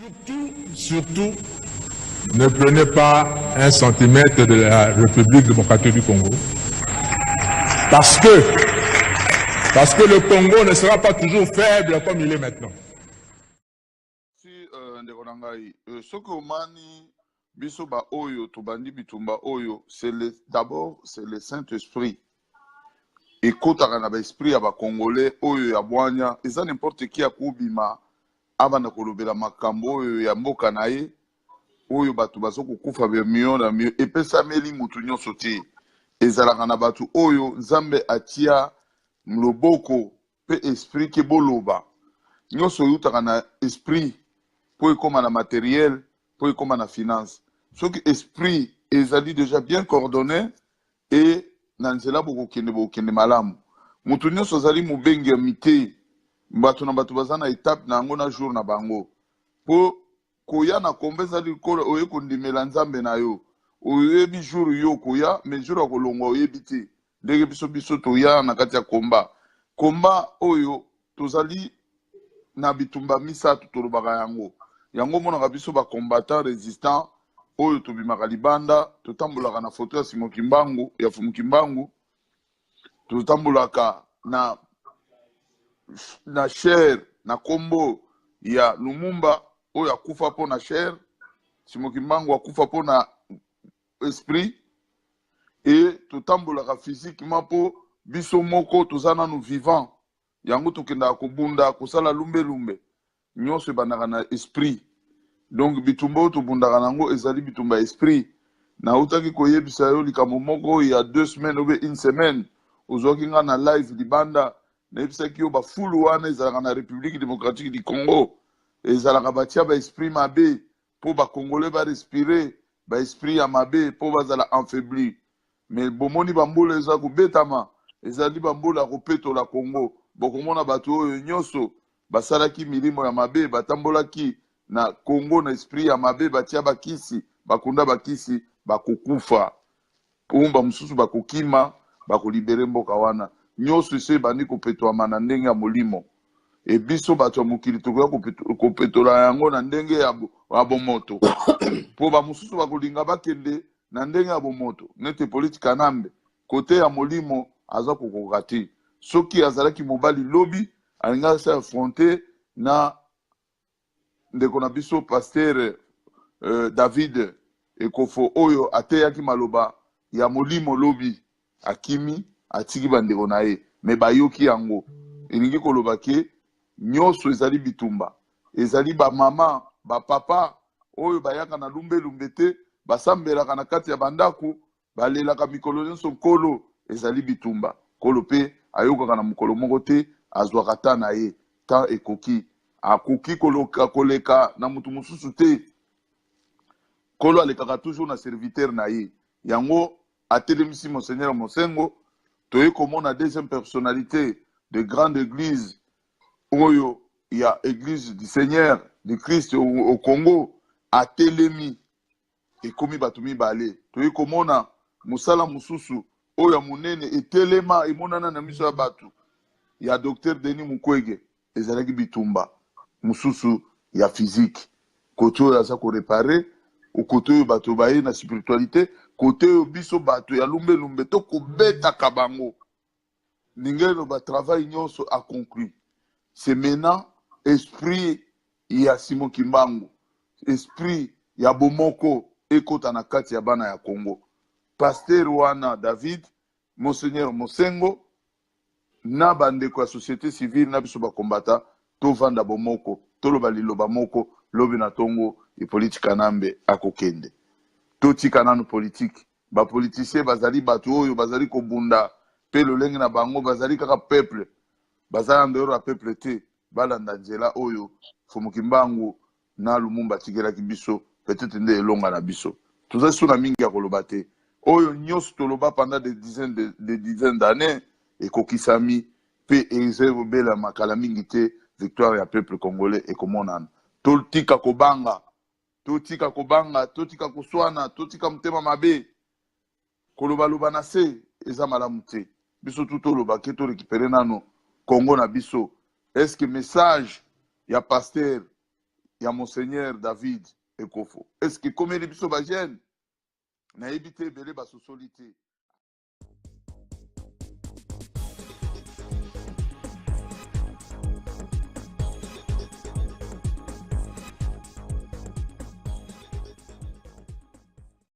Surtout, surtout, ne prenez pas un centimètre de la République démocratique du Congo. Parce que, parce que le Congo ne sera pas toujours faible comme il est maintenant. Si euh, ndeko na ngai euh, soki omani biso ba oyo tobandi bitumba oyo c'est le d'abord c'est le saint esprit ekotaka na ba esprit ya ba congolais oyo ya bwanya eza n'importe qui akobima abanda kolobela makambo oyo ya mboka na ye oyo bato bazo kokufa ba million na million epesameli moto nyonso te ezalaka na bato oyo nzambe atia loboko mpe esprit ke boloba nyonso eutaka na esprit mpo ekóma na materiel mpo ekóma na finance soki esprit ezali déjà bien coordonné e na nzela bokokende bokokende malamu moto nyonso azali mobengami te bato na bato baza na etape na yango na jour na bango mpo koya na komba ezali lokola oye kondimela nzambe na yo oyebi jour yo okoya mais jour ya kolongwa oyebi te ndenge biso biso toya na kati ya komba komba oyo tozali na bitumba misato tolobaka yango yango omonaka biso ba combattant résistant oyo tobimaka libanda totambolaka na foto ya Simon Kimbangu ya Fumu Kimbangu totambolaka na na chair na kombo ya Lumumba oyo akufa mpo na chair Simon Kimbangu akufa mpo na esprit e totambolaka physiquement mpo biso moko toza nanu vivant yango tokendaka kobunda kosala lumbelumbe nyonso ebandaka na esprit donc bitumba oyo tobundaka na yango ezali bitumba ya esprit nautaki koyebisa yo likambo moko ya 2 semaines obe une semaine ozwaki nga na live libanda nayebisaki yo bafulu wana ezalaka na République démocratique du Congo ezalaka batia baesprit mabe mpo bacongolais barespire baesprit ya mabe mpo bazala affaibli mais bomoni bambula eza kobetama ezali bambula ya kopetola Congo bokomona bato oyo nyonso basalaki milimo ya mabe batambolaki na Congo na esprit ya mabe batia bakisi bakunda bakisi bakokufa mpo bamosusu bakokima bakolibere mboka wana nyonso esi ebandi kopetwama na ndenge ya molimo e biso bato ya mokili tokoya kopetola yango na ndenge ya bomoto mpo bamosusu bakolinga bakende na ndenge ya bomoto nete Hippolyte Kanambe kote ya molimo aza kokoka te soki azalaki mobali lobi alingaki asala affronter na ndeko na biso pasteur David Ekofo oyo ateyaki maloba ya molimo lobi akimi atiki bandeko na ye me bayoki yango elingi koloba ke nyonso ezali bitumba ezali bamama bapapa oyo bayaka na lumbelumbe te basambelaka na kati ya bandako balelaka mikolo nyonso nkolo ezali bitumba nkolo mpe ayokaka na mokolo moko te azwaka ta na ye ta ekoki akoki koloka koleka na motu mosusu te nkolo alekaka toujours na serviteur na ye yango atelemisi monseigneur Mosengo toye komona deuxième personnalité de grande église oyo ya église du Seigneur du Christ au Congo atelemi ekomi bato mibale toye komona mosala mosusu oyo ya monene etelema emonana na miso ya bato ya docteur Denis Mukwege ezalaki bitumba mosusu ya physique kote oyo aza koréparer kote oyo bato baye na spiritualité kote oyo biso bato ya lumbelumbe tokobetaka bango ndenge eloba travail nyonso aconclu c'est maintenant esprit ya Simon Kimbangu esprit ya bomoko ekota na kati ya bana ya Congo pasteur wana David monseigneur Mosengo na bandeko ya société civile na biso bakombata tovanda bomoko toloba liloba moko lobi na ntongo Hippolyte Kanambe akokende totika nanu politike bapoliticien bazali bato oyo bazali kobunda mpe lolenge na bango bazali kaka peuple baza na ndeyoro ya peuple te balanda nzela oyo Fumu Kimbangu na Lumumba atikelaki biso peut-être nde elonga na biso toza so na mingi ya koloba te oyo nyonso toloba pendant des dizaines de dizaines d'années ekokisami mpe ezobela makala mingi te victoire ya peuple congolais ekomonana totika kobanga totika kobanga totika koswana totika motema mabe kolobaloba na se eza malamu te biso tu toloba ke torécupérer nano Congo na biso est-ce que message ya pasteur ya Monseigneur David Ekofo? Est ce que ekomeli biso ba jeunes? Nayebi te, ebele basosoli te.